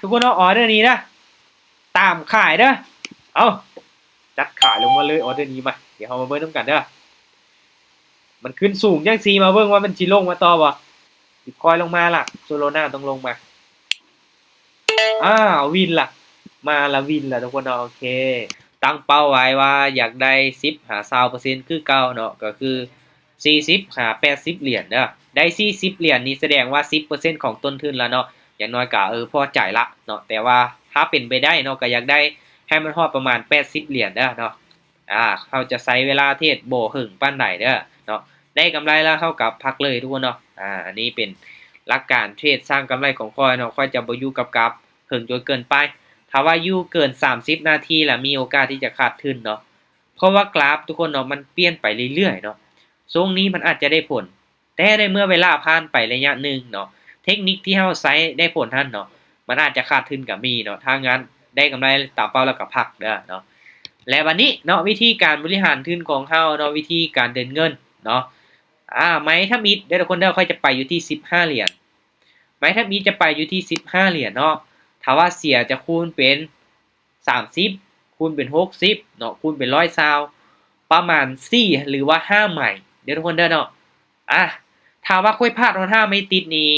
ທຸກຄົນເນາະ ອໍເດີນີ້ເດີ ຕາມຂາຍເດີ. ເອົາ ຈັດຂາຍລົງມາເລີຍ ອໍເດີນີ້. ມາ ດຽວເຮົາມາເບິ່ງນຳກັນເດີ ມັນຂຶ້ນສູງຈັ່ງຊີ້ ມາເບິ່ງວ່າມັນຊິລົງມາຕໍ່ບໍ່. ບິດຄອຍລົງມາລະ ໂຊໂລນາຕ້ອງລົງມາ. ອ້າວ ວິນລະ ມາລະ ວິນລະທຸກຄົນເນາະ. ໂອເຄ ຕັ້ງເປົ້າໄວ້ວ່າຢາກໄດ້ສິບຫາຊາວເປີເຊັນຄືເກົ່າເນາະ ກໍຄືສີ່ສິບຫາແປດສິບຫຼຽນເດີ. ໄດ້ສີ່ສິບຫຼຽນນີ້ສະແດງວ່າສິບເປີເຊັນຂອງຕົ້ນທຶນລະເນາະ. ຢ່າງໜ້ອຍກະ ເອີ ພໍໃຈລະເນາະ. ແຕ່ວ່າຖ້າເປັນໄປໄດ້ເນາະ ກໍຢາກໄດ້ໃຫ້ມັນຮອດປະມານແປດສິບຫຼຽນເດີເນາະ. ອາ ເຮົາຈະໃຊ້ເວລາເທຣດບໍ່ເຫິງປານໃດເດີເນາະ. ໄດ້ກຳໄລແລ້ວເຮົາກໍພັກເລີຍທຸກຄົນເນາະ. ອາ ອັນນີ້ເປັນຫຼັກການເທຣດສ້າງກຳໄລຂອງຂ້ອຍເນາະ. ຂ້ອຍຈະບໍ່ຢູ່ກັບກາບເຫິງຈົນເກີນໄປ. ຖ້າວ່າຢູ່ເກີນສາມສິບນາທີລະມີໂອກາດທີ່ຈະຂາດທຶນເນາະ. ເພາະວ່າກຣາຟທຸກຄົນເນາະ ມັນປ່ຽນໄປເລື້ອຍໆເນາະ. ຊ່ວງນີ້ມັນອາດຈະໄດ້ຜົນ ແຕ່ໃນເມື່ອເວລາຜ່ານໄປໄລຍະໜຶ່ງເນາະ ເທັກນິກທີ່ເຮົາໃຊ້ໄດ້ຜົນຫັ້ນເນາະ ມັນອາດຈະຂາດທຶນກໍມີເນາະ. ຖ້າງານໄດ້ກຳໄລຕາມເປົ້າແລ້ວກໍພັກເດີເນາະ. ແລະ ບັດນີ້ເນາະ ວິທີການບໍລິຫານທຶນຂອງເຮົາເນາະ ວິທີການເດີນເງິນເນາະ. ອາ ໄມ້ທຳອິດເດີທຸກຄົນເດີ ຂ້ອຍຈະໄປຢູ່ທີ່ສິບຫ້າຫຼຽນ. ໄມ້ທຳອິດຈະໄປຢູ່ທີ່ສິບຫ້າຫຼຽນເນາະ. ຖ້າວ່າເສຍຈະຄູນເປັນ ສາມສິບ ຄູນເປັນຫົກສິບເນາະ ຄູນເປັນຮ້ອຍຊາວ ປະມານສີ່ ຫຼືວ່າຫ້າໄມ້ເດີທຸກຄົນເດີເນາະ. ອາ ຖ້າວ່າຂ້ອຍພາດຮອດຫ້າໄມ້ຕິດນີ້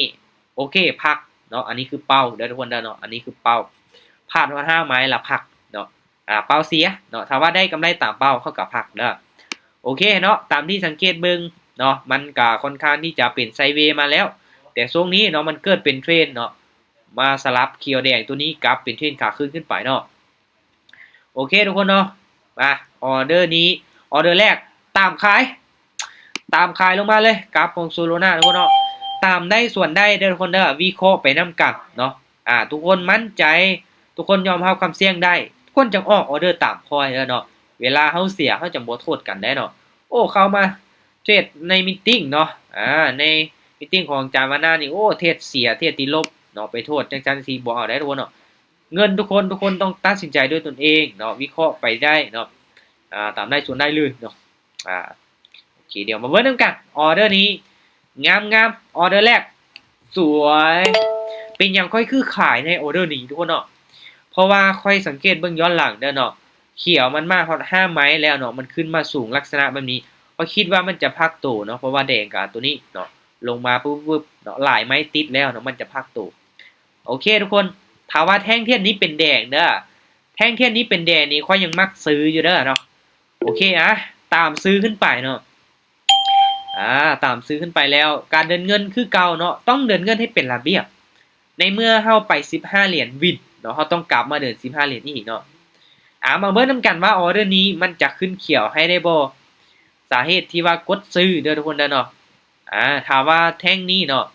ໂອເຄ ພັກເນາະ. ອັນນີ້ຄືເປົ້າເດີທຸກຄົນເດີເນາະ ອັນນີ້ຄືເປົ້າ ພາດຮອດຫ້າໄມ້ລະພັກເນາະ. ອາ ເປົ້າເສຍເນາະ. ຖ້າວ່າໄດ້ກຳໄລຕາມເປົ້າ ເຮົາກໍພັກເດີ. ໂອເຄເນາະ ຕາມທີ່ສັງເກດເບິ່ງເນາະ ມັນກໍຄ່ອນຂ້າງທີ່ຈະເປັນໄຊເວມາແລ້ວ ແຕ່ຊ່ວງນີ້ເນາະ ມັນເກີດເປັນເທຣນເນາະ ມາສະຫຼັບຂຽວແດງໂຕນີ້ກັບເປັນເທຣນຂາຂຶ້ນຂຶ້ນໄປເນາະ. ໂອເຄທຸກຄົນເນາະ ມາ ອໍເດີນີ້ ອໍເດີແລກ ຕາມຂາຍ ຕາມຂາຍລົງມາເລີຍ. ກາບຂອງໂຊໂລນາທຸກຄົນເນາະ ຕາມໄດ້ສ່ວນໄດ້ເດີທຸກຄົນເດີ ວິເຄາະໄປນຳກັນເນາະ. ອາ ທຸກຄົນໝັ້ນໃຈ ທຸກຄົນຍອມຮັບຄວາມສ່ຽງໄດ້ ທຸກຄົນຈັ່ງອອກອໍເດີຕາມຂ້ອຍເດີເນາະ. ເວລາເຮົາເສຍ ເຮົາຈັ່ງບໍ່ໂທດກັນໄດ້ເນາະ. ໂອ້ ເຂົ້າມາເທຣດໃນມີດຕິງເນາະ ອາ ໃນມີດຕິງຂອງອາຈານວານານີ້ ໂອ້ ເທຣດເສຍ ເທຣດຕິລົບເນາະ ໄປໂທດຈັ່ງຊັ້ນຊີ້ບໍ່ເອົາໄດ້ທຸກຄົນເນາະ. ເງິນທຸກຄົນ ທຸກຄົນຕ້ອງຕັດສິນໃຈດ້ວຍຕົນເອງເນາະ ວິເຄາະໄປໄດ້ເນາະ. ອາ ຕາມໄດ້ສ່ວນໄດ້ເລີຍເນາະ. ອາ ໂອເຄ ດຽວມາເບິ່ງນຳກັນ ອໍເດີນີ້ ງາມໆ ອໍເດີແລກ ສວຍ. ເປັນຫຍັງຂ້ອຍຄືຂາຍໃນອໍເດີນີ້ທຸກຄົນເນາະ? ເພາະວ່າຂ້ອຍສັງເກດເບິ່ງຍ້ອນຫຼັງເດີເນາະ ຂຽວມັນມາຮອດຫ້າໄມ້ແລ້ວເນາະ ມັນຂຶ້ນມາສູງລັກສະນະແບບນີ້ ຂ້ອຍຄິດວ່າມັນຈະພັກໂຕເນາະ ເພາະວ່າແດງກະໂຕນີ້ເນາະ ລົງມາປຶບໆເນາະ ຫຼາຍໄມ້ຕິດແລ້ວເນາະ ມັນຈະພັກໂຕ. ໂອເຄທຸກຄົນ ຖ້າວ່າແທ່ງທຽນນີ້ເປັນແດງເດີ ແທ່ງທຽນນີ້ເປັນແດງນີ້ ຂ້ອຍຍັງມັກຊື້ຢູ່ເດີເນາະ. ໂອເຄ ອາ ຕາມຊື້ຂຶ້ນໄປເນາະ. ອາ ຕາມຊື້ຂຶ້ນໄປແລ້ວ ການເດີນເງິນຄືເກົ່າເນາະ ຕ້ອງເດີນເງິນໃຫ້ເປັນລະບຽບ. ໃນເມື່ອເຮົາໄປສິບຫ້າຫຼຽນວິນເນາະ ເຮົາຕ້ອງກັບມາເດີນສິບຫ້າຫຼຽນອີກເນາະ. ອາ ມາເບິ່ງນຳກັນວ່າອໍເດີນີ້ມັນຈະຂຶ້ນຂຽວໃຫ້ໄດ້ບໍ່? ສາເຫດທີ່ວ່າກົດຊື້ເດີທຸກຄົນເດີເນາະ. ອາ ຖ້າວ່າແທ່ງນີ້ເນາະ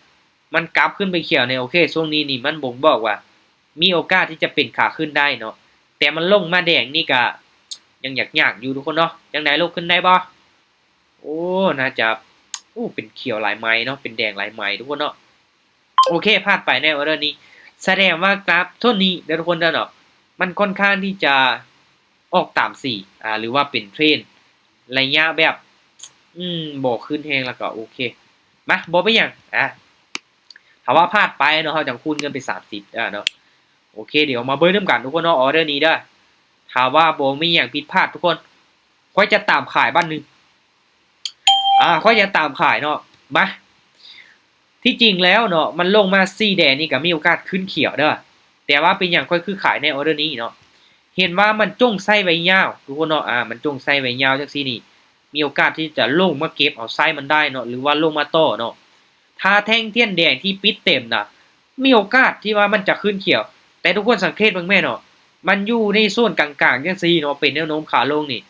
ມັນກັບຂຶ້ນໄປຂຽວນີ້ ໂອເຄ ຊ່ວງນີ້ນີ້ມັນບົ່ງບອກວ່າມີໂອກາດທີ່ຈະເປັນຂາຂຶ້ນໄດ້ເນາະ ແຕ່ມັນລົງມາແດງນີ້ກະຍັງຍາກໆຢູ່ທຸກຄົນເນາະ. ຈັ່ງໃດ ລຸກຂຶ້ນໄດ້ບໍ່? ໂອ້ ໜ້າຈະ ໂອ້ ເປັນຂຽວຫຼາຍໄມ້ເນາະ ເປັນແດງຫຼາຍໄມ້ທຸກຄົນເນາະ. ໂອເຄ ພາດໄປໃນອໍເດີນີ້ ສະແດງວ່າກຣາຟໂຊນນີ້ເດີທຸກຄົນເດີເນາະ ມັນຄ່ອນຂ້າງທີ່ຈະອອກຕາມສີ ອາ ຫຼືວ່າເປັນເທຣນໄລຍະແບບ ອືມ ບໍ່ຂຶ້ນແຮງ ແລ້ວກໍໂອເຄ ມາ ບໍ່ເປັນຫຍັງ ອາ ຖ້າວ່າພາດໄປເນາະ ເຮົາຈັ່ງຄູນເງິນເປັນສາມສິບ ອາ ເນາະ. ໂອເຄ ດຽວມາເບິ່ງນຳກັນທຸກຄົນເນາະ ອໍເດີນີ້ເດີ ຖ້າວ່າບໍ່ມີຫຍັງຜິດພາດທຸກຄົນ ຂ້ອຍຈະຕາມຂາຍບາດໜຶ່ງ ອາ ຂ້ອຍຈະຕາມຂາຍເນາະ ມາ. ທີ່ຈິງແລ້ວເນາະ ມັນລົງມາສີແດງນີ້ກໍມີໂອກາດຂຶ້ນຂຽວເດີ ແຕ່ວ່າເປັນຫຍັງຂ້ອຍຄືຂາຍໃນອໍເດີນີ້ເນາະ ເຫັນວ່າມັນຈົ່ງໃຊ້ໄວ້ຍາວທຸກຄົນເນາະ ອາ ມັນຈົ່ງໃຊ້ໄວ້ຍາວຈັ່ງຊີ້ນີ້ ມີໂອກາດທີ່ຈະລົງມາເກັບເອົາໄຊມັນໄດ້ເນາະ ຫຼືວ່າລົງມາຕໍ່ເນາະ. ຖ້າແທ່ງທຽນແດງທີ່ປິດເຕັມນະ ມີໂອກາດທີ່ວ່າມັນຈະຂຶ້ນຂຽວ ແຕ່ທຸກຄົນສັງເກດເບິ່ງແມ່ນເນາະ ມັນຢູ່ໃນໂຊນກາງໆຈັ່ງຊີ້ເນາະ ເປັນແນວໂນ້ມຂາລົງນີ້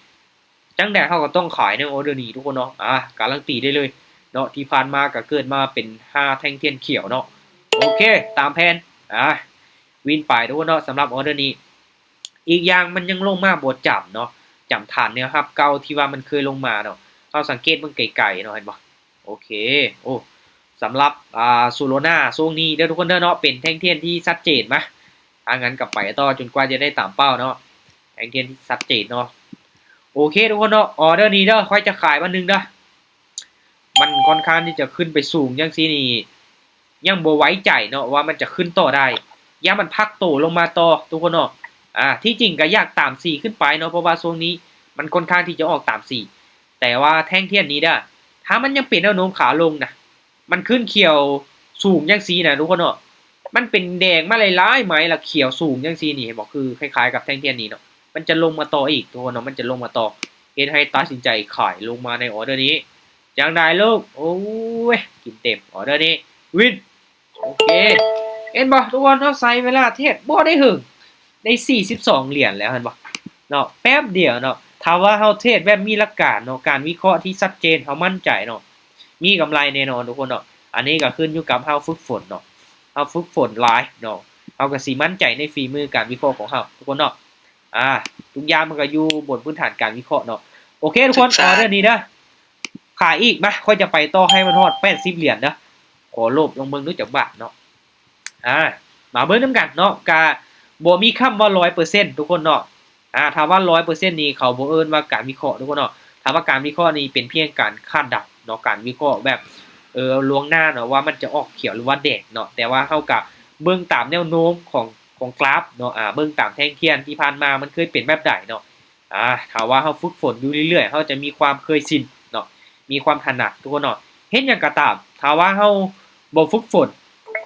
ຈັ່ງໃດເຮົາກໍຕ້ອງຂາຍໃນອໍເດີນີ້ທຸກຄົນເນາະ ອາ ກາລັນຕີໄດ້ເລີຍເນາະ. ທີ່ຜ່ານມາກໍເກີດມາເປັນຫ້າແທ່ງທຽນຂຽວເນາະ. ໂອເຄ ຕາມແຜນ ອາ ວິນໄປທຸກຄົນເນາະ ສຳລັບອໍເດີນີ້. ອີກຢ່າງມັນຍັງລົງມາບໍ່ຈຳເນາະ ຈຳຖານແນວຮັບເກົ່າທີ່ວ່າມັນເຄີຍລົງມາເນາະ. ເຮົາສັງເກດເບິ່ງໄກໆເນາະ ເຫັນບໍ່? ໂອເຄ ໂອ້ ສຳລັບ ອາ ໂຊໂລນາຊ່ວງນີ້ເດີທຸກຄົນເດີເນາະ ເປັນແທ່ງທຽນທີ່ຊັດເຈນ ມາ ຖ້ານັ້ນກໍໄປຕໍ່ຈົນກວ່າຈະໄດ້ຕາມເປົ້າເນາະ ແທ່ງທຽນທີ່ຊັດເຈນເນາະ. ໂອເຄທຸກຄົນເນາະ ອໍເດີນີ້ເດີ ຂ້ອຍຈະຂາຍບາດໜຶ່ງເດີ ມັນຄ່ອນຂ້າງທີ່ຈະຂຶ້ນໄປສູງຈັ່ງຊີ້ນີ້ ຍັງບໍ່ໄວ້ໃຈເນາະວ່າມັນຈະຂຶ້ນຕໍ່ໄດ້ ຢ້ານມັນພັກໂຕລົງມາຕໍ່ທຸກຄົນເນາະ. ອາ ທີ່ຈິງກໍຢາກຕາມສີຂຶ້ນໄປເນາະ ເພາະວ່າຊ່ວງນີ້ມັນຄ່ອນຂ້າງທີ່ຈະອອກຕາມສີ ແຕ່ວ່າແທ່ງທຽນນີ້ເດີ້ ຖ້າມັນຍັງເປັນແນວໂນ້ມຂາລົງນະ ມັນຂຶ້ນຂຽວສູງຈັ່ງຊີ້ນະທຸກຄົນເນາະ ມັນເປັນແດງມາຫຼາຍໆໄມ້ ແລ້ວຂຽວສູງຈັ່ງຊີ້ນີ້ ເຫັນບໍ່? ຄືຄ້າຍໆກັບແທ່ງທຽນນີ້ເນາະ ມັນຈະລົງມາຕໍ່ອີກທຸກຄົນເນາະ ມັນຈະລົງມາຕໍ່ ເຮັດໃຫ້ຕັດສິນໃຈຂາຍລົງມາໃນອໍເດີນີ້. ຈັ່ງໃດລູກ? ໂອ້ຍ ກິນເຕັມ ອໍເດີນີ້ ວິນ. ໂອເຄ ເຫັນບໍ່ທຸກຄົນ ເຮົາໃຊ້ເວລາເທຣດບໍ່ໄດ້ເຫິງ ໄດ້ສີ່ສິບສອງຫຼຽນແລ້ວ ເຫັນບໍ່ເນາະ ແປັບດຽວເນາະ. ຖ້າວ່າເຮົາເທຣດແບບມີຫຼັກການເນາະ ການວິເຄາະທີ່ຊັດເຈນ ເຮົາໝັ້ນໃຈເນາະ ມີກຳໄລແນ່ນອນທຸກຄົນເນາະ. ອັນນີ້ກໍຂຶ້ນຢູ່ກັບເຮົາຝຶກຝົນເນາະ ເຮົາຝຶກຝົນຫຼາຍເນາະ ເຮົາກໍຊິໝັ້ນໃຈໃນຝີມືການວິເຄາະຂອງເຮົາທຸກຄົນເນາະ. ອາ ທຸກຢ່າງມັນກໍຢູ່ບົນພື້ນຖານການວິເຄາະເນາະ. ໂອເຄທຸກຄົນ ອອເດີນີ້ເດີ້ ຂາຍອີກ ມາ ຂ້ອຍຈະໄປຕໍ່ໃຫ້ມັນຮອດແປດສິບຫຼຽນເດີ້. ຂໍໂລບລອງເບິ່ງດູຈັກບາດເນາະ. ອາ ມາເບິ່ງນຳກັນເນາະ ກະບໍ່ມີຄຳວ່າຮ້ອຍເປີເຊັນທຸກຄົນເນາະ. ອາ ຖ້າວ່າຮ້ອຍເປີເຊັນນີ້ ເຂົາບໍ່ເອີ້ນວ່າການວິເຄາະທຸກຄົນເນາະ. ຖ້າວ່າການວິເຄາະນີ້ເປັນພຽງການຄາດເດົາເນາະ ການວິເຄາະແບບ ເອີ ລ່ວງໜ້າເນາະ ວ່າມັນຈະອອກຂຽວ ຫຼືວ່າແດງເນາະ. ແຕ່ວ່າເຮົາກະເບິ່ງຕາມແນວໂນ້ມຂອງ ຂອງກຣາຟເນາະ ອາ ເບິ່ງຕາມແທ່ງທຽນທີ່ຜ່ານມາ ມັນເຄີຍເປັນແບບໃດເນາະ. ອາ ຖ້າວ່າເຮົາຝຶກຝົນຢູ່ເລື້ອຍໆ ເຮົາຈະມີຄວາມເຄີຍຊິນເນາະ ມີຄວາມຖະໜັດທຸກຄົນເນາະ. ເຮັດຫຍັງກໍຕາມ ຖ້າວ່າເຮົາບໍ່ຝຶກຝົນ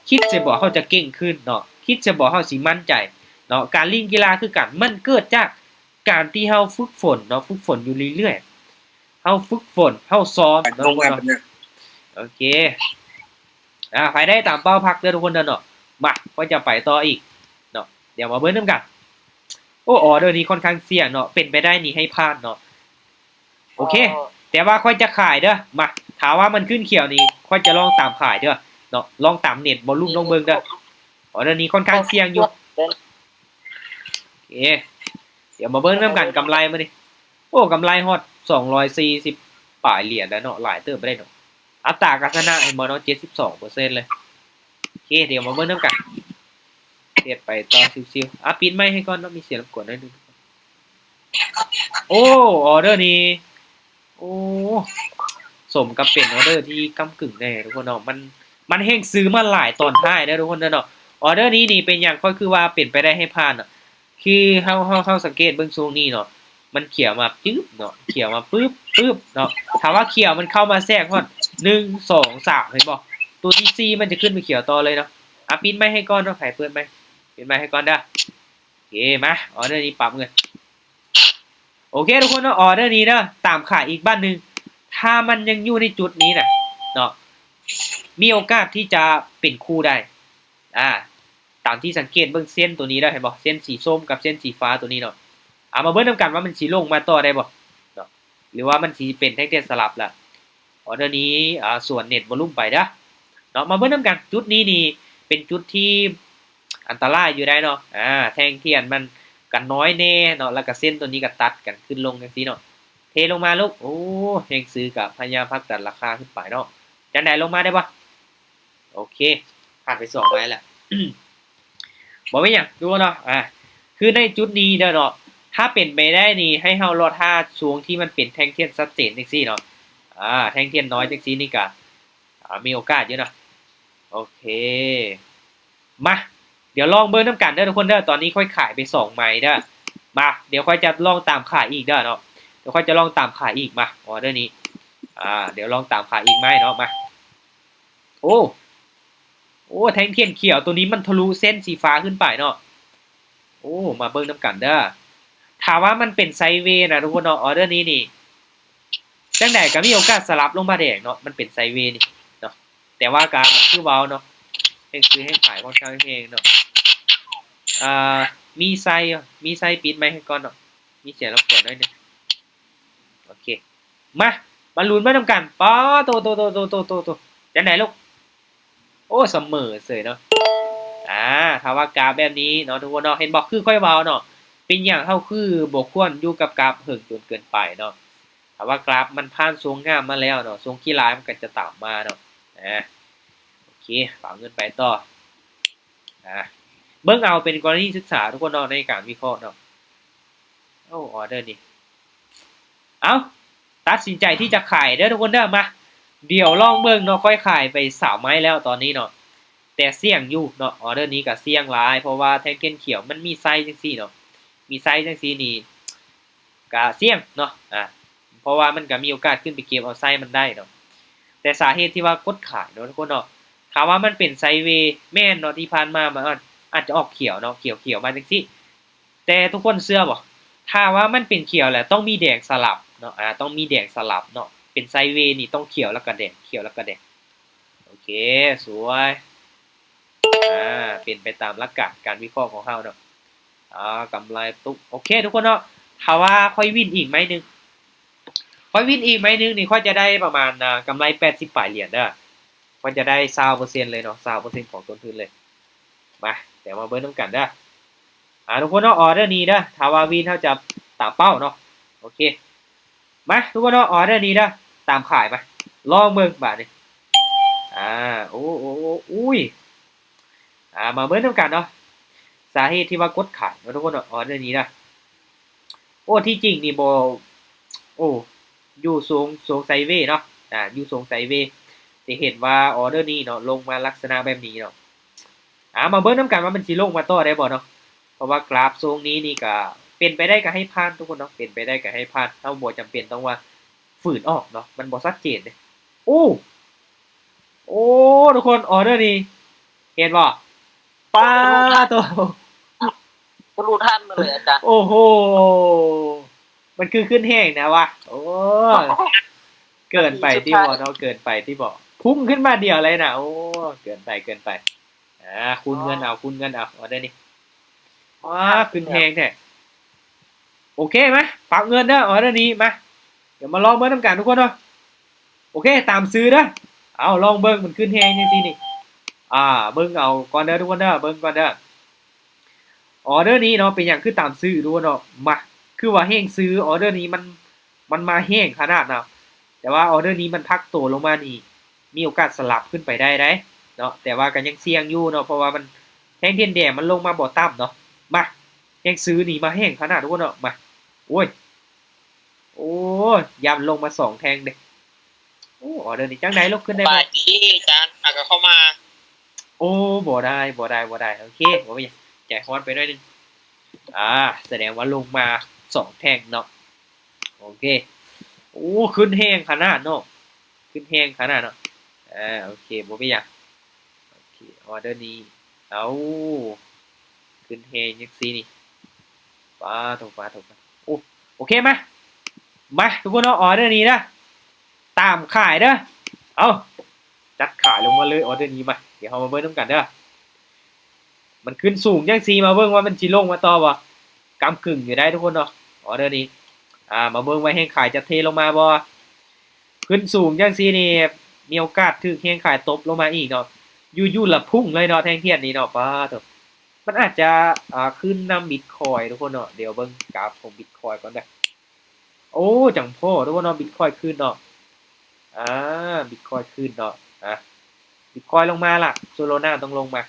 ຄິດໃສ່ບໍ່ເຮົາຈະເກັ່ງຂຶ້ນເນາະ ຄິດໃສ່ບໍ່ເຮົາຊິໝັ້ນໃຈເນາະ. ການຫຼິ້ນກິລາຄືກັນ ມັນເກີດຈາກການທີ່ເຮົາຝຶກຝົນເນາະ ຝຶກຝົນຢູ່ເລື້ອຍໆ ເຮົາຝຶກຝົນ ເຮົາຊ້ອມເນາະ. ໂອເຄ ອາ ໃຜໄດ້ຕາມເປົ້າພັກເດີ້ທຸກຄົນເດີ້ເນາະ. ມາ ຂ້ອຍຈະໄປຕໍ່ອີກເນາະ ດຽວມາເບິ່ງນຳກັນ. ໂອ້ ອໍເດີນີ້ຄ່ອນຂ້າງສ່ຽງເນາະ ເປັນໄປໄດ້ນີ້ໃຫ້ຜ່ານເນາະ. ໂອເຄ ແຕ່ວ່າຂ້ອຍຈະຂາຍເດີ້ ມາ ຖ້າວ່າມັນຂຶ້ນຂຽວນີ້ ຂ້ອຍຈະລອງຕາມຂາຍເດີ້ເນາະ ລອງຕາມເນັດວໍລຸ່ມລອງເບິ່ງເດີ້. ອໍເດີນີ້ຄ່ອນຂ້າງສ່ຽງຢູ່. ໂອເຄ ດຽວມາເບິ່ງນຳກັນ ກຳໄລມື້ນີ້ ໂອ້ ກຳໄລຮອດສອງຮ້ອຍສີ່ສິບປາຍຫຼຽນແລ້ວເນາະ ຫຼາຍເຕີບໄປໄດ້ເນາະ. ອັດຕາການຊະນະເຫັນບໍ່ເນາະ ເຈັດສິບສອງເປີເຊັນເລີຍ. ໂອເຄ ດຽວມາເບິ່ງນຳກັນ ເຮັດໄປຕໍ່ຊິວໆ. ອາ ປິດໄມໃຫ້ກ່ອນເນາະ ມີສຽງລົບກວນໜ້ອຍໜຶ່ງ. ໂອ້ ອໍເດີນີ້ ໂອ້ ສົມກັບເປັນອໍເດີທີ່ກ້ຳກຶ່ງແດ່ທຸກຄົນເນາະ. ມັນ ມັນແຮ່ງຊື້ມາຫຼາຍຕອນທ້າຍເດີ້ທຸກຄົນເດີ້ເນາະ. ອໍເດີນີ້ນີ້ເປັນຫຍັງຂ້ອຍຄືວ່າເປັນໄປໄດ້ໃຫ້ຜ່ານເນາະ ຄືເຮົາ ເຮົາ ເຮົາສັງເກດເບິ່ງຊ່ວງນີ້ເນາະ ມັນຂຽວມາປຶບເນາະ ຂຽວມາປຶບ ປຶບເນາະ. ຖ້າວ່າຂຽວມັນເຂົ້າມາແຊກຮອດໜຶ່ງ ສອງ ສາມ ເຫັນບໍ່? ຕົວທີສີ່ມັນຈະຂຶ້ນໄປຂຽວຕໍ່ເລີຍເນາະ. ອາ ປິດໄມໃຫ້ກ່ອນເນາະ ໃຜເປີດໄມ ປິດໄມໃຫ້ກ່ອນເດີ້. ໂອເຄ ມາ ອໍເດີນີ້ປັບເງິນ. ໂອເຄທຸກຄົນເນາະ ອໍເດີນີ້ເດີ້ ຕາມຂາຍອີກບາດໜຶ່ງ. ຖ້າມັນຍັງຢູ່ໃນຈຸດນີ້ນະເນາະ ມີໂອກາດທີ່ຈະເປັນຄູ່ໄດ້. ອາ ຕາມທີ່ສັງເກດເບິ່ງເສັ້ນໂຕນີ້ໄດ້ ເຫັນບໍ່? ເສັ້ນສີສົ້ມກັບເສັ້ນສີຟ້າໂຕນີ້ເນາະ. ເອົາມາເບິ່ງນຳກັນວ່າມັນຊິລົງມາຕໍ່ໄດ້ບໍ່ເນາະ ຫຼືວ່າມັນຊິເປັນແທ່ງທຽນສະຫຼັບລະ. ອໍເດີນີ້ ອາ ສວນເນັດວໍລຸ່ມໄປເດີ້ເນາະ. ມາເບິ່ງນຳກັນ ຈຸດນີ້ນີ້ເປັນຈຸດທີ່ອັນຕະລາຍຢູ່ໄດ໋ເນາະ. ອາ ແທ່ງທຽນມັນກໍນ້ອຍແດ່ເນາະ ແລ້ວກໍເສັ້ນໂຕນີ້ກໍຕັດກັນຂຶ້ນລົງຈັ່ງຊີ້ເນາະ. ເທລົງມາລູກ. ໂອ້ ແຮງຊື້ກໍພະຍາຍາມຜັກດັນລາຄາຂຶ້ນໄປເນາະ. ຈັ່ງໃດ ລົງມາໄດ້ບໍ່? ໂອເຄ ຜ່ານໄປສອງໄມ້ແລ້ວ ບໍ່ເປັນຫຍັງທຸກຄົນເນາະ. ອາ ຄືໃນຈຸດນີ້ເດີເນາະ ຖ້າເປັນໄປໄດ້ນີ້ ໃຫ້ເຮົາລໍຖ້າຊ່ວງທີ່ມັນເປັນແທ່ງທຽນຊັດເຈນຈັ່ງຊີ້ເນາະ. ອາ ແທ່ງທຽນນ້ອຍຈັ່ງຊີ້ນີ້ກະ ອາ ມີໂອກາດຢູ່ເນາະ. ໂອເຄ ມາ ດຽວລອງເບິ່ງນຳກັນເດີທຸກຄົນເດີ. ຕອນນີ້ຂ້ອຍຂາຍໄປສອງໄມ້ເດີ. ມາ ດຽວຂ້ອຍຈະລອງຕາມຂາຍອີກເດີເນາະ. ດຽວຂ້ອຍຈະລອງຕາມຂາຍອີກ. ມາ ອໍເດີນີ້ ອາ ດຽວລອງຕາມຂາຍອີກໄມ້ເນາະ. ມາ ໂອ້ ໂອ້ ແທ່ງທຽນຂຽວໂຕນີ້ມັນທະລຸເສັ້ນສີຟ້າຂຶ້ນໄປເນາະ. ໂອ້ ມາເບິ່ງນຳກັນເດີ. ຖ້າວ່າມັນເປັນໄຊເວນະທຸກຄົນເນາະ ອໍເດີນີ້ນີ້ ຈັ່ງໃດກໍມີໂອກາດສະຫຼັບລົງມາແດງເນາະ ມັນເປັນໄຊເວນີ້ເນາະ. ແຕ່ວ່າກໍຄືເວົ້າເນາະ ແຮງຊື້ແຮງຂາຍຂ້ອນຂ້າງແຮງເນາະ. ອາ ມີໄຊ ມີໄຊ ປິດໄມໃຫ້ກ່ອນເນາະ ມີສຽງລົບກວນໜ້ອຍໜຶ່ງ. ໂອເຄ ມາ ມາລຸ້ນໄປນຳກັນ. ປາໂຕ ໂຕ ໂຕ ຈັ່ງໃດລູກ? ໂອ້ ສະເໝີເສີຍເນາະ. ອາ ຖ້າວ່າກາບແບບນີ້ເນາະ ທຸກຄົນເນາະ ເຫັນບໍ່ ຄືຂ້ອຍເວົ້າເນາະ ເປັນຫຍັງເຮົາຄືບໍ່ຄວນຢູ່ກັບກາບເຫິງຈົນເກີນໄປເນາະ. ຖ້າວ່າກາບມັນຜ່ານຊ່ວງງາມມາແລ້ວເນາະ ຊ່ວງຂີ້ຮ້າຍມັນກໍຈະຕາມມາເນາະ. ອາ ໂອເຄ ຝາກເງິນໄປຕໍ່. ອາ ເບິ່ງເອົາເປັນກໍລະນີສຶກສາທຸກຄົນເນາະ ໃນການວິເຄາະເນາະ. ໂອ້ ອໍເດີນີ້ ເອົ້າ ຕັດສິນໃຈທີ່ຈະຂາຍເດີທຸກຄົນເດີ. ມາ ດຽວລອງເບິ່ງເນາະ ຂ້ອຍຂາຍໄປສາມໄມ້ແລ້ວຕອນນີ້ເນາະ. ແຕ່ສ່ຽງຢູ່ເນາະ ອໍເດີນີ້ກໍສ່ຽງຫຼາຍ ເພາະວ່າແທ່ງທຽນຂຽວມັນມີໄຊຈັ່ງຊີ້ເນາະ ມີໄຊຈັ່ງຊີ້ນີ້ກໍສ່ຽງເນາະ ອາ ເພາະວ່າມັນກໍມີໂອກາດຂຶ້ນໄປເກັບເອົາໄຊມັນໄດ້ເນາະ ແຕ່ສາເຫດທີ່ວ່າກົດຂາຍເນາະທຸກຄົນເນາະ ຖ້າວ່າມັນເປັນໄຊເວແມ່ນເນາະ ທີ່ຜ່ານມາມັນອາດ ອາດຈະອອກຂຽວເນາະ ຂຽວໆມາຈັ່ງຊີ້ ແຕ່ທຸກຄົນເຊື່ອບໍ່ ຖ້າວ່າມັນເປັນຂຽວແລ້ວຕ້ອງມີແດງສະຫຼັບເນາະ ອາ ຕ້ອງມີແດງສະຫຼັບເນາະ ເປັນໄຊເວນີ້ຕ້ອງຂຽວແລ້ວກໍແດງ ຂຽວແລ້ວກໍແດງ ໂອເຄ ສວຍ ອາ ເປັນໄປຕາມຫຼັກການການວິເຄາະຂອງເຮົາເນາະ ອາ ກຳໄລຕຸ ໂອເຄທຸກຄົນເນາະ ຖ້າວ່າຂ້ອຍວິນອີກໄມ້ໜຶ່ງ ຂ້ອຍວິນອີກໄມ້ໜຶ່ງນີ້ ຂ້ອຍຈະໄດ້ປະມານ ອາ ກຳໄລແປດສິບປາຍຫຼຽນເດີ ຂ້ອຍຈະໄດ້ຊາວເປີເຊັນເລີຍເນາະ ຊາວເປີເຊັນຂອງຕົ້ນທຶນເລີຍ ມາ ດຽວມາເບິ່ງນຳກັນເດີ ອາ ທຸກຄົນເນາະ ອໍເດີນີ້ເດີ ຖ້າວ່າວິນເຮົາຈະຕາມເປົ້າເນາະ ໂອເຄ ມາ ທຸກຄົນເນາະ ອໍເດີນີ້ເດີ ຕາມຂາຍ ມາ ລອງເບິ່ງບາດນີ້ ອາ ໂອ້ ໂອ້ ໂອ້ ອຸ້ຍ ອາ ມາເບິ່ງນຳກັນເນາະ ສາເຫດທີ່ວ່າກົດຂາຍເນາະ ທຸກຄົນເນາະ ອໍເດີນີ້ເດີ ໂອ້ ທີ່ຈິງນີ້ບໍ່ ໂອ້ ຢູ່ໂຊນ ໂຊນໄຊເວເນາະ ອາ ຢູ່ໂຊນໄຊເວ ຈະເຫັນວ່າອໍເດີນີ້ເນາະ ລົງມາລັກສະນະແບບນີ້ເນາະ ອາ ມາເບິ່ງນຳກັນວ່າມັນຊິລົງມາຕໍ່ໄດ້ບໍ່ເນາະ ເພາະວ່າກຣາຟໂຊນນີ້ນີ້ກະເປັນໄປໄດ້ກະໃຫ້ຜ່ານທຸກຄົນເນາະ ເປັນໄປໄດ້ກະໃຫ້ຜ່ານ ເຮົາບໍ່ຈຳເປັນຕ້ອງວ່າຝືນອອກເນາະ ມັນບໍ່ຊັດເຈນເດ້ ໂອ້ ໂອ້ ທຸກຄົນ ອໍເດີນີ້ ເຫັນບໍ່ ປາໂຕ ທະລຸທັນມາເລີຍອາຈານ ໂອ້ໂຫ ມັນຄືຂຶ້ນແຮງແທ້ວະ ໂອ້ ເກີນໄປຕິບໍ່ເນາະ ເກີນໄປຕິບໍ່ ພຸ່ງຂຶ້ນມາດຽວເລີຍນະ ໂອ້ ເກີນໄປ ເກີນໄປ ອາ ຄູນເງິນເອົາ ຄູນເງິນເອົາ ອໍເດີນີ້ ວ້າ ຂຶ້ນແຮງແທ້ ໂອເຄ ມາ ປັບເງິນເດີ ອໍເດີນີ້ ມາ ດຽວມາລອງເບິ່ງນຳກັນທຸກຄົນເນາະ ໂອເຄ ຕາມຊື້ເດີ ເອົາ ລອງເບິ່ງ ມັນຂຶ້ນແຮງຈັ່ງຊີ້ນີ້ ອາ ເບິ່ງເອົາກ່ອນເດີທຸກຄົນເດີ ເບິ່ງກ່ອນເດີ ອໍເດີນີ້ເນາະ ເປັນຫຍັງຄືຕາມຊື້ທຸກຄົນເນາະ ມາ ຄືວ່າແຮງຊື້ ອໍເດີນີ້ມັນ ມັນມາແຮງຂະໜາດນະ ແຕ່ວ່າອໍເດີນີ້ມັນພັກໂຕລົງມານີ້ ມີໂອກາດສະຫຼັບຂຶ້ນໄປໄດ້ໃດເນາະ ແຕ່ວ່າກໍຍັງສ່ຽງຢູ່ເນາະ ເພາະວ່າມັນ ແທ່ງທຽນແດງມັນລົງມາບໍ່ຕ່ຳເນາະ ມາ ແຮງຊື້ນີ້ມາແຮງຂະໜາດ ທຸກຄົນເນາະ ມາ ໂອ້ຍ ໂອ້ຍ ຢ້ານລົງມາສອງແທ່ງເດ້ ໂອ້ ອໍເດີນີ້ຈັ່ງໃດ ລົງຂຶ້ນໄດ້ບໍ່ ສະບາຍດີອາຈານ ຫາກໍເຂົ້າມາ ໂອ້ ບໍ່ໄດ້ ບໍ່ໄດ້ ບໍ່ໄດ້ ໂອເຄ ບໍ່ເປັນຫຍັງ ໃຈຮ້ອນໄປໜ້ອຍໜຶ່ງ ອາ ສະແດງວ່າລົງມາສອງແທ່ງເນາະ ໂອເຄ ໂອ້ ຂຶ້ນແຮງຂະໜາດເນາະ ຂຶ້ນແຮງຂະໜາດເນາະ ອາ ໂອເຄ ບໍ່ເປັນຫຍັງ ໂອເຄ ອໍເດີນີ້ ເອົາ ຂຶ້ນແຮງຈັ່ງຊີ້ນີ້ ປາໂທ ປາໂທ ໂອ້ ໂອເຄ ມາ ມາ ທຸກຄົນເນາະ ອໍເດີນີ້ເດີ ຕາມຂາຍເດີ ເອົາ ຈັດຂາຍລົງມາເລີຍ ອໍເດີນີ້ ມາ ດຽວເຮົາມາເບິ່ງນຳກັນເດີ ມັນຂຶ້ນສູງຈັ່ງຊີ້ ມາເບິ່ງວ່າມັນຊິລົງມາຕໍ່ບໍ່ ກຳກຶ່ງຢູ່ໄດ໋ທຸກຄົນເນາະ ອໍເດີນີ້ ອາ ມາເບິ່ງວ່າແຮງຂາຍຈະເທລົງມາບໍ່ ຂຶ້ນສູງຈັ່ງຊີ້ນີ້ ມີໂອກາດຖືກແຮງຂາຍຕົບລົງມາອີກເນາະ ຢູ່ໆລະພຸ່ງເລີຍເນາະ ແທ່ງທຽນນີ້ເນາະ ປາໂທ ມັນອາດຈະ ອາ ຂຶ້ນນຳບິດຄອຍທຸກຄົນເນາະ ດຽວເບິ່ງກາຟຂອງບິດຄອຍກ່ອນເດີ ໂອ້ ຈັ່ງພໍ້ທຸກຄົນເນາະ ບິດຄອຍຂຶ້ນເນາະ ອາ ບິດຄອຍຂຶ້ນເນາະ ອາ ບິດຄອຍລົງມາລະ ໂຊໂລນາຕ້ອງລົງມາ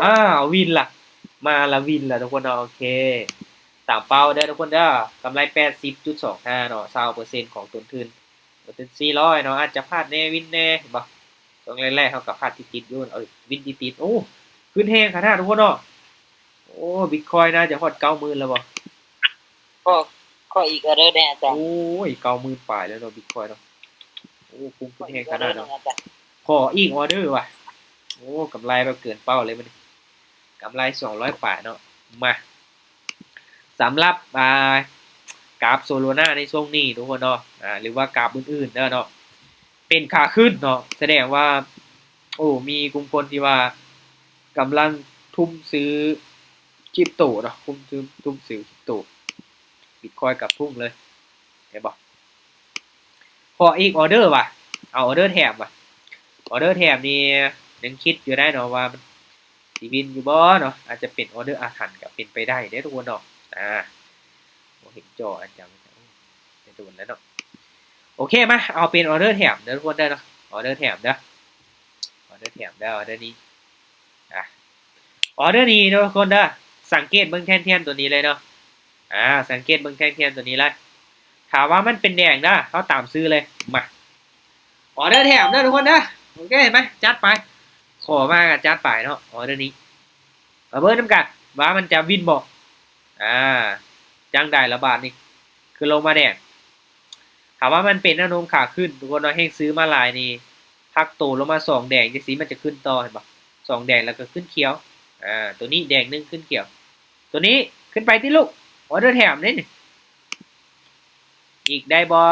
ອ້າວ ວິນລະ ມາລະ ວິນລະທຸກຄົນເນາະ ໂອເຄ ຕາມເປົ້າເດີທຸກຄົນເດີ ກຳໄລແປດສິບຈຸດສອງຫ້າເນາະ ຊາວເປີເຊັນຂອງຕົ້ນທຶນ ເປີເຊັນສີ່ຮ້ອຍເນາະ ອາດຈະພາດແດ່ ວິນແດ່ ເຫັນບໍ່ ຊ່ວງແລກໆເຮົາກໍພາດຕິດໆຢູ່ ເອີ ວິນຕິດໆ ໂອ້ ຂຶ້ນແຮງຂະໜາດທຸກຄົນເນາະ ໂອ້ ບິດຄອຍໜ້າຈະຮອດເກົ້າໝື່ນແລ້ວບໍ່? ຂໍ ຂໍອີກອໍເດີແດ່ອາຈານ. ໂອ້ຍ ເກົ້າໝື່ນປາຍແລ້ວເນາະ ບິດຄອຍເນາະ. ໂອ້ ພຸ່ງຂຶ້ນແຮງຂະໜາດເນາະ. ຂໍອີກອໍເດີແດ່ອາຈານ ຂໍອີກອໍເດີວ່າ. ໂອ້ ກຳໄລແບບເກີນເປົ້າເລີຍມື້ນີ້ ກຳໄລສອງຮ້ອຍປາຍເນາະ. ມາ ສຳລັບ ອ່າ ກາບໂຊໂລນາໃນຊ່ວງນີ້ທຸກຄົນເນາະ ອ່າ ຫຼືວ່າກາບອື່ນໆເດີເນາະ ເປັນຂາຂຶ້ນເນາະ ສະແດງວ່າ ໂອ້ ມີກຸ່ມຄົນທີ່ວ່າກຳລັງທຸ່ມຊື້ຄຣິບໂຕເນາະ ທຸ່ມ ທຸ່ມຊື້ຄຣິບໂຕ ບິດຄອຍກັບພຸ່ງເລີຍ ເຫັນບໍ່? ຂໍອີກອໍເດີວ່າ ເອົາອໍເດີແຖມວ່າ ອໍເດີແຖມນີ້ຍັງຄິດຢູ່ໄດ໋ເນາະວ່າມັນຊິວິນຢູ່ບໍ່ເນາະ ອາດຈະເປັນອໍເດີອາຖັນກໍເປັນໄປໄດ້ເດ້ທຸກຄົນເນາະ. ອ່າ ບໍ່ເຫັນຈໍອາຈານ ເປັນໂດນແລ້ວເນາະ. ໂອເຄ ມາ ເອົາເປັນອໍເດີແຖມເດີທຸກຄົນເດີເນາະ ອໍເດີແຖມເດີ ອໍເດີແຖມເດີ ອໍເດີນີ້ ອ່າ ອໍເດີນີ້ເດີທຸກຄົນເດີ ສັງເກດເບິ່ງແທ່ງທຽນຕົວນີ້ເລີຍເນາະ ອ່າ ສັງເກດເບິ່ງແທ່ງທຽນຕົວນີ້ເລີຍ ຖ້າວ່າມັນເປັນແດງເດີ ເຮົາຕາມຊື້ເລີຍ. ມາ ອໍເດີແຖມເດີທຸກຄົນເດີ ໂອເຄ ມາ ຈັດໄປ ຂໍມາກະຈັດໄປເນາະ ອໍເດີນີ້ ມາເບິ່ງນຳກັນວ່າມັນຈະວິນບໍ່. ອ່າ ຈັ່ງໃດລະບາດນີ້ ຄືລົງມາແດງ. ຖ້າວ່າມັນເປັນແນວໂນ້ມຂາຂຶ້ນ ທຸກຄົນເນາະ ແຮງຊື້ມາຫຼາຍນີ້ ພັກໂຕລົງມາສອງແດງຈັ່ງຊີ້ ມັນຈະຂຶ້ນຕໍ່ ເຫັນບໍ່? ສອງແດງແລ້ວກໍຂຶ້ນຂຽວ. ອ່າ ໂຕນີ້ແດງໜຶ່ງ ຂຶ້ນຂຽວ ໂຕນີ້ຂຶ້ນໄປຕິລູກ ອໍເດີແຖມເດ້ນີ້ ອີກໄດ້ບໍ່?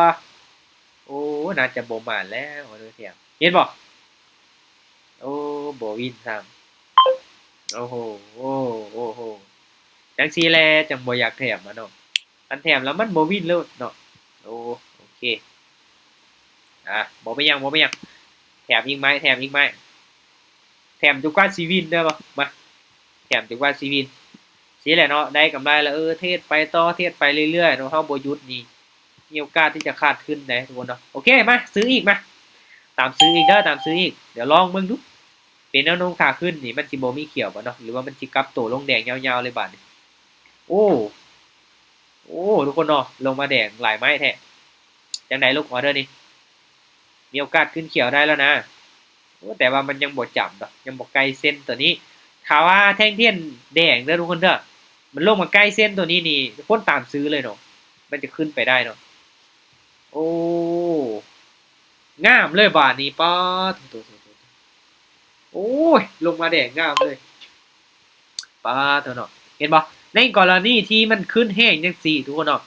ໂອ້ ໜ້າຈະບໍ່ມານແລ້ວ ອໍເດີແຖມ ເຫັນບໍ່? ໂອ້ ບໍ່ວິນຊ້ຳ ໂອ້ໂຫ ໂອ້ ໂອ້ໂຫ ຈັ່ງຊີ້ແຫຼະ ຈັ່ງບໍ່ຢາກແຖມມາເນາະ ຄັນແຖມແລ້ວມັນບໍ່ວິນໂລດເນາະ. ໂອ້ ໂອເຄ ອ່າ ບໍ່ເປັນຫຍັງ ບໍ່ເປັນຫຍັງ ແຖມອີກໄມ້ ແຖມອີກໄມ້ ແຖມຈົນກວ່າຊິວິນເດີ ມາ ແຖມຈົນກວ່າຊິວິນ. ຊີ້ແຫຼະເນາະ ໄດ້ກຳໄລແລ້ວ ເອີ ເທຣດໄປຕໍ່ ເທຣດໄປເລື້ອຍໆເນາະ ເຮົາບໍ່ຢຸດນີ້ ມີໂອກາດທີ່ຈະຂາດທຶນໄດ໋ ທຸກຄົນເນາະ. ໂອເຄ ມາຊື້ອີກ ມາ ຕາມຊື້ອີກເດີ ຕາມຊື້ອີກ ດຽວລອງເບິ່ງດູ ເປັນແນວໂນ້ມຂາຂຶ້ນນີ້ ມັນຊິບໍ່ມີຂຽວບໍ່ເນາະ ຫຼືວ່າມັນຊິກັບໂຕລົງແດງຍາວໆເລີຍບາດນີ້. ໂອ້ ໂອ້ ທຸກຄົນເນາະ ລົງມາແດງຫຼາຍໄມ້ແທ້ ຈັ່ງໃດລູກ ອໍເດີນີ້ ມີໂອກາດຂຶ້ນຂຽວໄດ້ແລ້ວນະ. ໂອ້ ແຕ່ວ່າມັນຍັງບໍ່ຈຳດອກ ຍັງບໍ່ໃກ້ເສັ້ນໂຕນີ້ ຖ້າວ່າແທ່ງທຽນແດງເດີທຸກຄົນເດີ ມັນລົງມາໃກ້ເສັ້ນໂຕນີ້ນີ້ ຄົນຕາມຊື້ເລີຍເນາະ ມັນຈະຂຶ້ນໄປໄດ້ເນາະ. ໂອ້ ງາມເລີຍບາດນີ້ ປາດໂທ້ ໂອ້ຍ ລົງມາແດງງາມເລີຍ ປາດໂທ້ເນາະ ເຫັນບໍ່? ໃນກໍລະນີທີ່ມັນຂຶ້ນແຮງຈັ່ງຊີ້ ທຸກຄົນເນາະ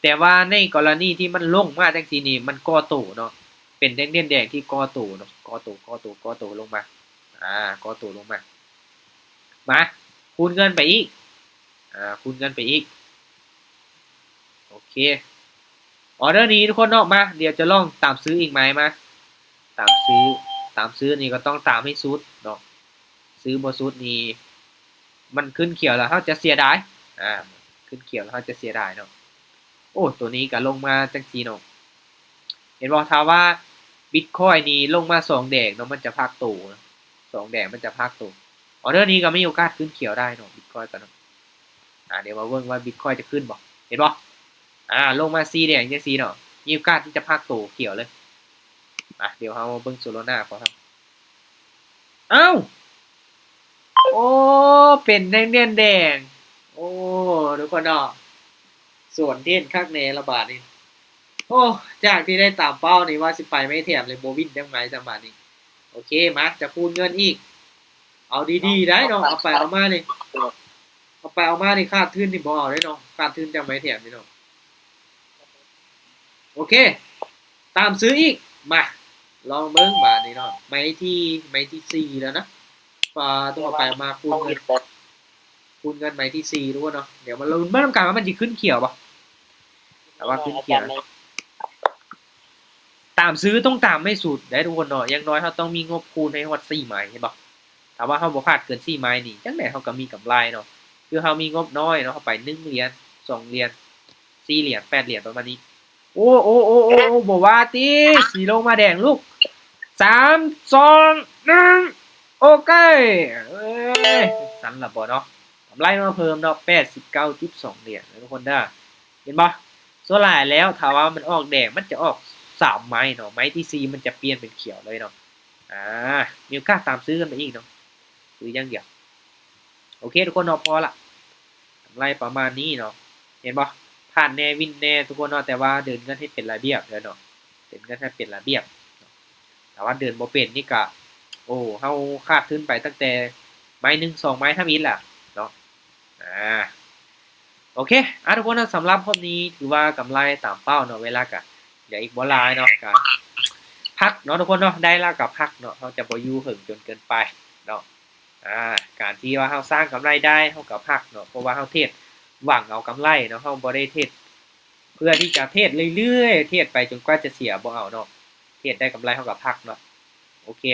ແຕ່ວ່າໃນກໍລະນີທີ່ມັນລົງມາຈັ່ງຊີ້ນີ້ ມັນກໍ່ໂຕເນາະ ເປັນແທ່ງທຽນແດງທີ່ກໍ່ໂຕເນາະ ກໍ່ໂຕ ກໍ່ໂຕ ກໍ່ໂຕລົງມາ ອ່າ ກໍ່ໂຕລົງມາ ມາ ຄູນເງິນໄປອີກ ອ່າ ຄູນເງິນໄປອີກ ໂອເຄ ອໍເດີນີ້ທຸກຄົນເນາະ ມາ ດຽວຈະລອງຕາມຊື້ອີກໄມ້ ມາ ຕາມຊື້ ຕາມຊື້ນີ້ກໍຕ້ອງຕາມໃຫ້ສຸດເນາະ ຊື້ບໍ່ສຸດນີ້ ມັນຂຶ້ນຂຽວແລ້ວເຮົາຈະເສຍດາຍ ອ່າ ຂຶ້ນຂຽວແລ້ວເຮົາຈະເສຍດາຍເນາະ. ໂອ້ ໂຕນີ້ກໍລົງມາຈັ່ງຊີ້ເນາະ ເຫັນບໍ່? ຖ້າວ່າບິດຄອຍນີ້ລົງມາສອງແດງເນາະ ມັນຈະພັກໂຕ ສອງແດງມັນຈະພັກໂຕ ອໍເດີນີ້ກໍມີໂອກາດຂຶ້ນຂຽວໄດ້ເນາະ ບິດຄອຍກໍເນາະ. ອ່າ ດຽວມາເບິ່ງວ່າບິດຄອຍຈະຂຶ້ນບໍ່ ເຫັນບໍ່? ອ່າ ລົງມາສີ່ແດງຈັ່ງຊີ້ເນາະ ມີໂອກາດທີ່ຈະພັກໂຕຂຽວເລີຍ. ມາ ດຽວເຮົາມາເບິ່ງໂຊໂລນາຂອງເຮົາ ອ້າວ ໂອ້ ເປັນແທ່ງທຽນແດງ ໂອ້ ທຸກຄົນເນາະ ສວນເທຣດຄັກແນ່ລະບາດນີ້. ໂອ້ ຈາກທີ່ໄດ້ຕາມເປົ້ານີ້ ວ່າຊິໄປໄມ້ແຖມເລີຍ ບໍ່ວິນຈັກໄມ້ຊ້ຳບາດນີ້. ໂອເຄ ມາ ຈະຄູນເງິນອີກ ເອົາດີໆໄດ໋ເນາະ ເອົາໄປເອົາມານີ້ ເອົາໄປເອົາມານີ້ ຂາດທຶນນີ້ບໍ່ເອົາເດ້ເນາະ ຂາດທຶນຈັກໄມ້ແຖມນີ້ເນາະ. ໂອເຄ ຕາມຊື້ອີກ ມາ ລອງເບິ່ງບາດນີ້ເນາະ ໄມ້ທີ ໄມ້ທີສີ່ແລ້ວນະ ປາ ຕ້ອງເອົາໄປເອົາມາຄູນເງິນ ຄູນເງິນໄມ້ທີສີ່ທຸກຄົນເນາະ. ດຽວມາລຸ້ນມານຳກັນວ່າມັນຊິຂຶ້ນຂຽວບໍ່ ຖ້າວ່າຂຶ້ນຂຽວ ຕາມຊື້ຕ້ອງຕາມໃຫ້ສຸດເດ້ທຸກຄົນເນາະ ຢ່າງໜ້ອຍເຮົາຕ້ອງມີງົບຄູນໃຫ້ຮອດສີ່ໄມ້ ເຫັນບໍ່? ຖ້າວ່າເຮົາບໍ່ພາດເກີນສີ່ໄມ້ນີ້ ຈັ່ງໃດເຮົາກໍມີກຳໄລເນາະ ຄືເຮົາມີງົບນ້ອຍເນາະ ເຮົາໄປໜຶ່ງຫຼຽນ ສອງຫຼຽນ ສີ່ຫຼຽນ ແປດຫຼຽນ ປະມານນີ້. ໂອ້ ໂອ້ ໂອ້ ໂອ້ ບໍ່ວ່າຕິ ຊິລົງມາແດງລູກ ສາມ ສອງ ໜຶ່ງ ໂອເຄ ເອີຍ ຊັ້ນລະບໍ່ເນາະ ກຳໄລມາເພີ່ມເນາະ ແປດສິບເກົ້າຈຸດສອງຫຼຽນທຸກຄົນເດີ ເຫັນບໍ່? ສ່ວນຫຼາຍແລ້ວ ຖ້າວ່າມັນອອກແດງ ມັນຈະອອກສາມໄມ້ເນາະ ໄມ້ທີສີ່ມັນຈະປ່ຽນເປັນຂຽວເລີຍເນາະ. ອ່າ ມີໂອກາດຕາມຊື້ກັນໄປອີກເນາະ ຊື້ຢ່າງດຽວ. ໂອເຄທຸກຄົນເນາະ ພໍລະ ກຳໄລປະມານນີ້ເນາະ ເຫັນບໍ່? ພາດແດ່ ວິນແດ່ທຸກຄົນເນາະ ແຕ່ວ່າເດີນເງິນໃຫ້ເປັນລະບຽບເດີເນາະ ເດີນເງິນໃຫ້ເປັນລະບຽບ. ຖ້າວ່າເດີນບໍ່ເປັນນີ້ກະ ໂອ້ ເຮົາຂາດທຶນໄປຕັ້ງແຕ່ໄມ້ໜຶ່ງ ສອງໄມ້ທຳອິດລະເນາະ. ອ່າ ໂອເຄ ອ່າ ທຸກຄົນເນາະ ສຳລັບຮອບນີ້ຖືວ່າກຳໄລຕາມເປົ້າເນາະ ເວລາກະເຫຼືອອີກບໍ່ຫຼາຍເນາະ ກະພັກເນາະທຸກຄົນເນາະ ໄດ້ລະກະພັກເນາະ ເຮົາຈະບໍ່ຢູ່ເຫິງຈົນເກີນໄປເນາະ. ອ່າ ການທີ່ວ່າເຮົາສ້າງກຳໄລໄດ້ ເຮົາກໍພັກເນາະ ເພາະວ່າເຮົາເທຣດຫວັງເອົາກຳໄລເນາະ ເຮົາບໍ່ໄດ້ເທຣດເພື່ອທີ່ຈະເທຣດເລື້ອຍໆ ເທຣດໄປຈົນກວ່າຈະເສຍ ບໍ່ເອົາເນາະ ເທຣດໄດ້ກຳໄລເຮົາກໍພັກເນາະ. ໂອເຄ